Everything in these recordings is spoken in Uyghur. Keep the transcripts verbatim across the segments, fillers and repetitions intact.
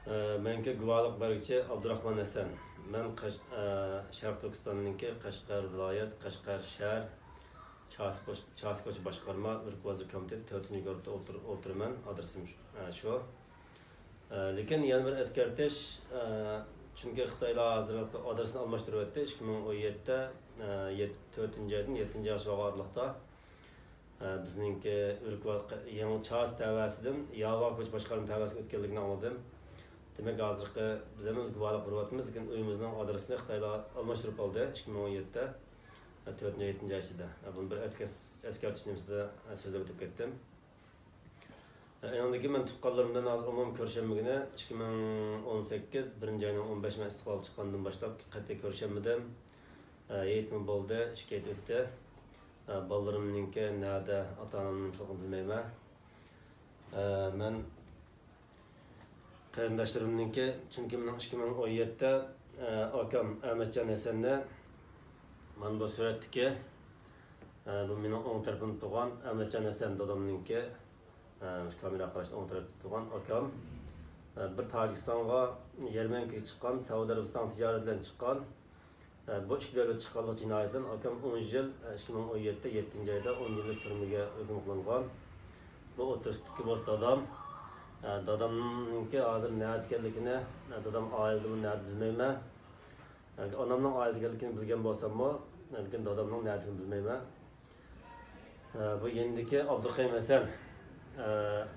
ئە، مەنكى گۇۋاھلىق بەرگۈچى ئابدۇراخمان ھەسەن. مەن قەش-، ئە، شەرقىي تۈركىستاننىڭكى قەشقەر ۋىلايەت، قەشقەر شەھەر، چاسا-، چاسا كوچا باشقارما، ئۆرۈك بازىرى كومىتېتى تۆتىنچى گۇرۇپپىدا ئولتۇر-، ئولتۇرىمەن. ئادرېسىم شۇ، ئە، شۇ. ئە، لېكىن يەنە بىر ئەسكەرتىش، ئە، چۈنكى خىتايلار ھازىر ئادرېسىنى ئالماشتۇرۇۋەتتى. ئىككى مىڭ ئون يەتتە، ئە، يەت-، تۆتىنچى ئايدىن يەتتىنچى ئايغىچە بولغان ئارىلىقتا، ئە، بىزنىڭكى ئۆرۈك ۋا-، يېڭى چاسا تەۋەسىدىن ياۋا كوچا باشقارما تەۋەسىگە ئۆتكەنلىكىنى ئاڭلىدىم. دېمەك، ھازىرقى بىز ھەممىمىز گۇۋاھلىق بېرىۋاتىمىز، لېكىن ئۆيىمىزنىڭ ئادرېسىنى خىتايلار ئالماشتۇرۇپ ئالدى ئىككى مىڭ ئون يەتتە، ئە، تۆتىنچى، يەتتىنچى ئاي ئىچىدە. ئە، بۇنى بىر ئەسكەر-، ئەسكەرتىش نېمىسىدە، ئە، سۆزلەپ ئۆتۈپ كەتتىم. ئېنىڭدىكى مەن تۇغقانلىرىم بىلەن ھازىر ئومۇمەن كۆرۈشەلمىگىنى، ئىككى مىڭ ئون سەككىز بىرىنچى ئاينىڭ ئون بەش، مەن ئىستىقلال چىققاندىن باشلاپ قەتئىي كۆرۈشەلمىدىم. ھېيتمۇ بولدى، ئىككى ھېيت ئۆتتى. بالىلىرىمنىڭكى نەدە، ئاتا-ئانامنىڭ يوقلۇقىنى بىلمەيمەن. مەن قېرىنداشلىرىمنىڭكى، چۈنكى مېنىڭ ئىككى مىڭ ئون يەتتە، ئاكام ئەمەتجان ھەسەننى، مانا بۇ سۈرەتتىكى، بۇ مېنىڭ ئوڭ تەرىپىمدە تۇرغان ئەمەتجان ھەسەن دادامنىڭكى، مۇشۇ كامېراغا قاراشتا ئوڭ تەرەپتە تۇرغان ئاكام، بىر تاجىكىستانغا يەرمەنكىگە چىققان، سەئۇدى ئەرەبىستانغا تىجارەت بىلەن چىققان. بۇ ئىككى دۆلەت چىققانلىق جىنايەتتىن ئاكام ئون يىل، ئىككى مىڭ ئون يەتتە يەتتىنچى ئايدا ئون يىللىق تۈرمىگە ھۆكۈم قىلىنغان. بۇ ئوتتۇرىسىدىكى بولسا دادام. دادامنىڭكى ھازىر نەدە ئىكەنلىكىنى، دادام ئائىلىدىمۇ نەدە بىلمەيمەن. ئانامنىڭ ئائىلىدە ئىكەنلىكىنى بىلگەن بولساممۇ، لېكىن دادامنىڭ نەدىكىنى بىلمەيمەن. ئە، بۇ يېنىدىكى ئابدۇقېيۇم ھەسەن، ئە،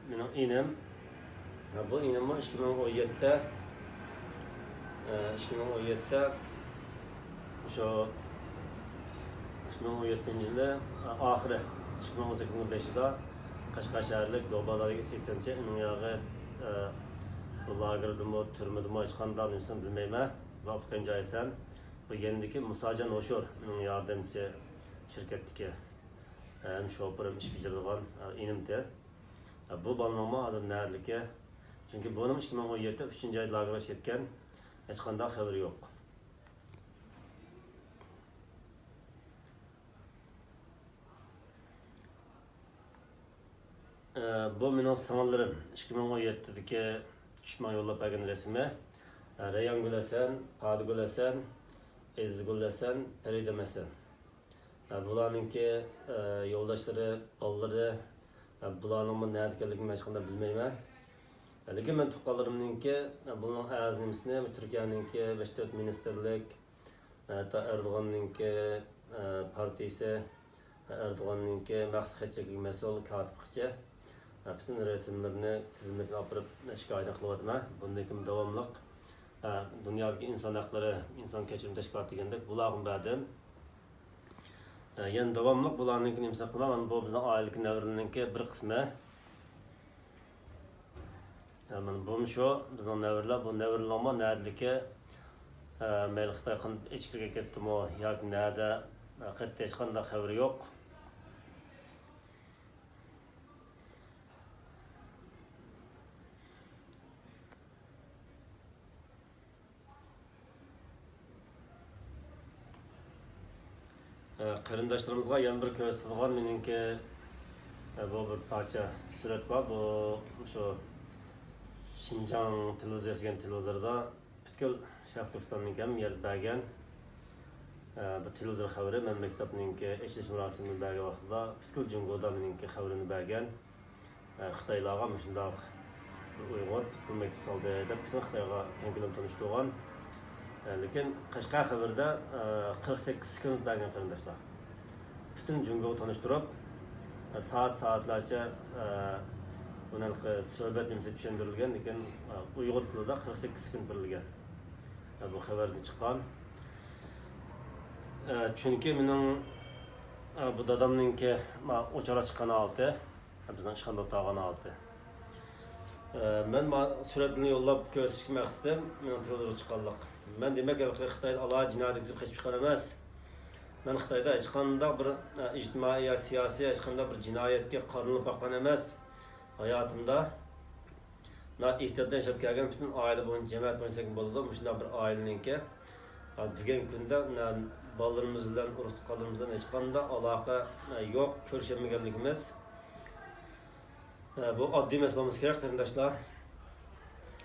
مېنىڭ ئىنىم. ئە، بۇ ئىنىممۇ ئىككى مىڭ ئون يەتتە، ئە، ئىككى مىڭ ئون يەتتە، شۇ ئىككى مىڭ ئون يەتتىنچى يىلى، ئە، ئاخىرى، ئىككى مىڭ ئون سەككىزىنچى يىلى بېشىدا قەشقەر شەھەرلىك گوباداغا ئۆتۈپ كەتكەنچە ئۇنىڭ ياغى، ئە، بۇ لاگېردىمۇ، تۈرمىدىمۇ، ھېچقانداق نېمىسىنى بىلمەيمەن. بۇ ئابدۇقېيۇم ھەسەن. بۇ يېنىدىكى مۇساجان ھوشۇر، مېنىڭ ياردەمچى شىركەتتىكى. ھەم شوپۇر، ھەم ئىش بېجىرىدىغان، ئە، ئىنىمتى. ئە، بۇ بالىنىڭمۇ ھازىر نەدىلىكى؟ چۈنكى بۇنىڭ ئىككى مىڭ ئون يەتتە ئۈچىنچى ئايدا لاگېرغا كەتكەن، ھېچقانداق خەۋىرى يوق. ئە، بۇ مېنىڭ سىڭىللىرىم، ئىككى مىڭ ئون يەتتىدىكى چۈشماڭ يوللاپ بەرگەن رەسىمى. ئە، رەيھانگۈل ھەسەن، پادىگۈل ھەسەن، ئەزىزگۈل ھەسەن، پەرىدەم ھەسەن. ئە، بۇلارنىڭكى، ئە، يولداشلىرى، بالىلىرى، ئە، بۇلارنىڭمۇ نەدە ئىكەنلىكىنى مەن ھېچقانداق بىلمەيمەن. ئە، لېكىن مەن تۇغقانلىرىمنىڭكى، ئە، بۇنىڭ ئەزا نېمىسىنى تۈركىيەنىڭكى بەش تۆت مىنىستىرلىك، ھەتتا ئەردوغاننىڭكى، ئە، پارتىيىسى، ئەردوغاننىڭكى مەخسۇس خەت چېكىگە مەسئۇل كاتىپقىچە، ئە، پۈتۈن رەسىملىرىنى تىزىملىكىنى ئاپىرىپ شىكايەتنى قىلىۋاتىمەن. بۇندىن كېيىن داۋاملىق، ئە، دۇنيادىكى ئىنسان ھەقلىرى، ئىنسان كەچۈرۈم تەشكىلاتى دېگەندەك بۇلارغىمۇ بەردىم. ئە، يەنە داۋاملىق بۇلارنىڭكى نېمىسى قىلىمەن، مانا بۇ بىزنىڭ ئائىلىدىكى نەۋرىلەرنىڭكى بىر قىسمى. ئە، مانا بۇمۇ شۇ بىزنىڭ نەۋرىلەر، بۇ نەۋرىلەرمۇ نەدىلىكى، ئە، مەيلى خىتاي قانداق ئىچكىرىگە كەتتىمۇ ياكى نەدە، ئە، قەتئىي ھېچقانداق خەۋىرى يوق. ئە، قېرىنداشلىرىمىزغا يەنە بىر كۆرسىتىدىغان مېنىڭكى، ئە، بۇ بىر پارچە سۈرەت بار. بۇ مۇشۇ شىنجاڭ تېلېۋىزىيەسى دېگەن تېلېۋىزوردا پۈتكۈل شەرقىي تۈركىستاننىڭكى ھەممە يەردە بەرگەن، ئە، بۇ تېلېۋىزور خەۋىرى، مەن مەكتەپنىڭكى ئېچىلىش مۇراسىمىنى بەرگەن ۋاقتىدا پۈتكۈل جۇڭگودا مېنىڭكى خەۋىرىمنى بەرگەن. ئە، خىتايلارغا مۇشۇنداق بىر ئۇيغۇر پۇتبول مەكتىپى سالدى دەپ پۈتۈن خىتايغا كەڭ كۆلەم تونۇشتۇرغان. ئە، لېكىن قەشقەر خەۋىرىدە، ئە، قىرىق سەككىز سېكۇنت بەرگەن قېرىنداشلار. پۈتۈن جۇڭگوغا تونۇشتۇرۇپ، ئە، سائەت سائەتلەرچە، ئە، بۇنىڭكى سۆھبەت نېمىسى چۈشەندۈرۈلگەن، لېكىن، ئە، ئۇيغۇر تىلىدا قىرىق سەككىز سېكۇنت بېرىلگەن. ئە، بۇ خەۋەردىن چىققان. ئە، چۈنكى مېنىڭ، ئە، بۇ دادامنىڭكى، ما، ئوچۇرغا چىققان ھالىتى. بىزنىڭ ئىشخانىدا ئولتۇرغان ھالىتى. ئە، مەن ما-، سۈرەتلىرىنى يوللاپ كۆرسىتىش مەقسىتىم مېنىڭ تېلېۋىزورغا چىققانلىق. مەن دېمەك، ھېلىقى خىتايدا ئالاھىدە جىنايەت ئۆتكۈزۈپ قېچىپ چىققان ئەمەس. مەن خىتايدا ھېچقانداق بىر، ئە، ئىجتىمائىي يا سىياسىي ھېچقانداق بىر جىنايەتكە قارىلىنىپ باققان ئەمەس ھاياتىمدا. ئېھتىياتتا ياشاپ كەلگەن پۈتۈن ئائىلە بويىچە، جەمەت بويىچە دېسەك بولىدۇ. مۇشۇنداق بىر ئائىلىنىڭكى، ئە، بۈگۈنكى كۈندە، ئە، بالىلىرىمىز بىلەن، ئۇرۇق-تۇغقانلىرىمىز بىلەن ھېچقانداق ئالاقە، ئە، يوق، كۆرۈشەلمىگەنلىكىمىز. ئە، بۇ ئاددىي مەسىلە بولمىسا كېرەك، قېرىنداشلار.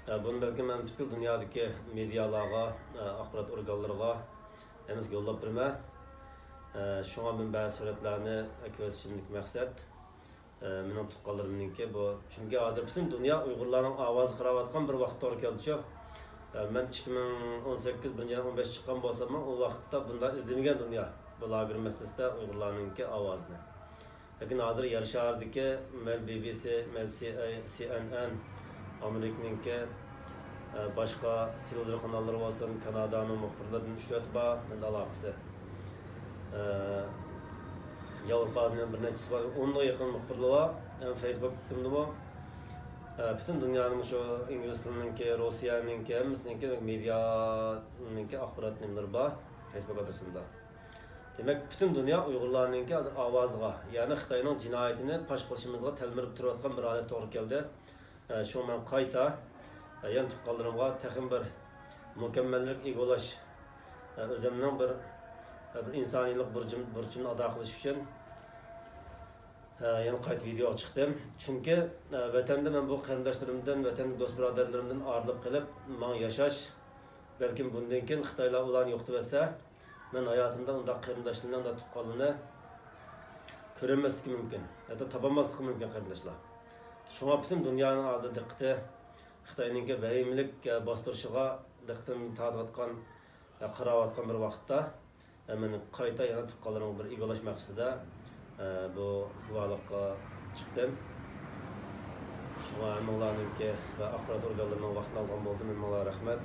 ئە، بۇنى بەلكىم مەن پۈتكۈل دۇنيادىكى مېدىيالارغا، ئە، ئاخبارات ئورگانلىرىغا ھەممىسىگە يوللاپ بېرىمەن. ئە، شۇڭا مەن بەزى سۈرەتلەرنى كۆرسىتىشىمدىكى مەقسەت، ئە، مېنىڭ تۇغقانلىرىمنىڭكى بۇ. چۈنكى ھازىر پۈتۈن دۇنيا ئۇيغۇرلارنىڭ ئاۋازى قىراۋاتقان بىر ۋاقىت توغرا كەلدىچۇ. ئە، مەن ئىككى مىڭ ئون سەككىز، بىرىنچى ئاينىڭ ئون بەشى چىققان بولساممۇ، ئۇ ۋاقىتتا بۇنداق ئىزدىمىگەن دۇنيا بۇ لاگېر مەسىلىسىدە ئۇيغۇرلارنىڭكى ئاۋازىنى. لېكىن ھازىر يەر شارىدىكى مەل بى بى سى، مەل سى ئەن ئېن، ئامېرىكىنىڭكى، ئە، باشقا تېلېۋىزور قاناللىرى بولسۇن، كانادانىڭ مۇخبىرلىرىدىن ئۈچ تۆتى بار مەندە ئالاقىسى. ئە، ياۋروپادىن بىر نەچچىسى بار، ئونغا يېقىن مۇخبىرلىرى بار. ئە، فېيسبۇكتىمدىمۇ، ئە، پۈتۈن دۇنيانىڭ شۇ ئىنگلىز تىلىنىڭكى، روسىيەنىڭكى، ھەممىسىنىڭكى مېدىيانىڭكى ئاخبارات نېمىلىرى بار، فېيسبۇك ئادرېسىمدا. دېمەك، پۈتۈن دۇنيا ئۇيغۇرلارنىڭكى ئاۋازىغا، يەنى خىتاينىڭ جىنايىتىنى پاش قىلىشىمىزغا تەلمۈرۈپ تۇرۇۋاتقان بىر ھالەت توغرا كەلدى. ئە، شۇڭا مەن قايتا، ئە، يەنە تۇغقانلىرىمغا تېخىمۇ بىر مۇكەممەللىك ئىگە بولاش، ئە، ئۆزۈمنىڭ بىر، ئە، بىر ئىنسانىيلىق بۇرچۇم-، بۇرچۇمنى ئادا قىلىش ئۈچۈن، ئە، يەنە قايتا ۋىدېئوغا چىقتىم. چۈنكى، ئە، ۋەتەندە مەن بۇ قېرىنداشلىرىمدىن، ۋەتەندىكى دوست بۇرادەرلىرىمدىن ئايرىلىپ قېلىپ، ماڭا ياشاش، بەلكىم بۇندىن كېيىن خىتايلار ئۇلارنى يوقىتىۋەتسە، مەن ھاياتىمدا ئۇنداق قېرىنداشلىرىنى، ئۇنداق تۇغقانلىرىنى كۆرەلمەسلىكىم مۇمكىن، ھەتتا تاپالماسلىقىم مۇمكىن قېرىنداشلار. شۇڭا پۈتۈن دۇنيانىڭ ھازىر دىققىتى خىتاينىڭكى ۋەھىمىلىك، ئە، باستۇرۇشىغا دىققىتىنى تارتىۋاتقان، ئە، قاراۋاتقان بىر ۋاقىتتا، ئە، مەن قايتا يەنە تۇغقانلىرىمغا بىر ئىگە بولاش مەقسىتىدە، ئە، بۇ گۇۋاھلىققا چىقتىم. شۇڭا ھەممىڭلارنىڭكى ۋە ئاخبارات ئورگانلىرىنىڭ ۋاقتىنى ئالغان بولدۇم. ھەممىڭلارغا رەھمەت.